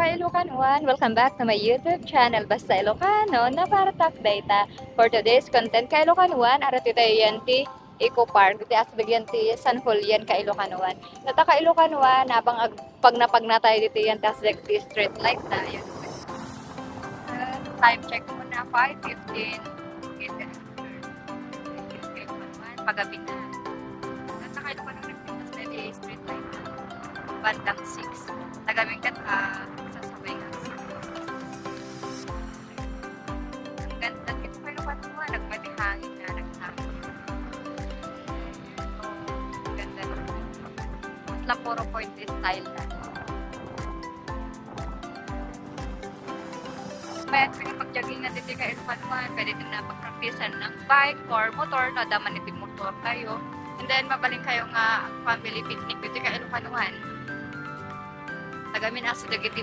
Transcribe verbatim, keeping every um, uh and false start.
Kailokanuan, welcome back to my YouTube channel, Basta Ilocano, na para tak data. For today's content, Kailokanuan, arati tayo yan ti Eco Park, ti asdeg yan ti San Julian, Kailokanuan. Nata Kailokanuan, abang ag-, pagna-pagna tayo dito yan, ti asdeg ti street light na yan. Uh, time check muna, five fifteen. Pagabi na. Nata Kailokanuan, nagpitas na di street light na. Bandang six. Tagaming kat, ah, sasabay nga. Ang ganda dito, Kailokanuan, nagpatihangin na, naghangin. Ang ganda dito. Mas la puro point style na. Pwede pag-jogging na dito, Kailokanuan, pwede din na pagpraktisan ng bike or motor, no, daman iti motor kayo. And then, mabalin kayo nga family picnic dito, Kailokanuan. Tagaming asdeg iti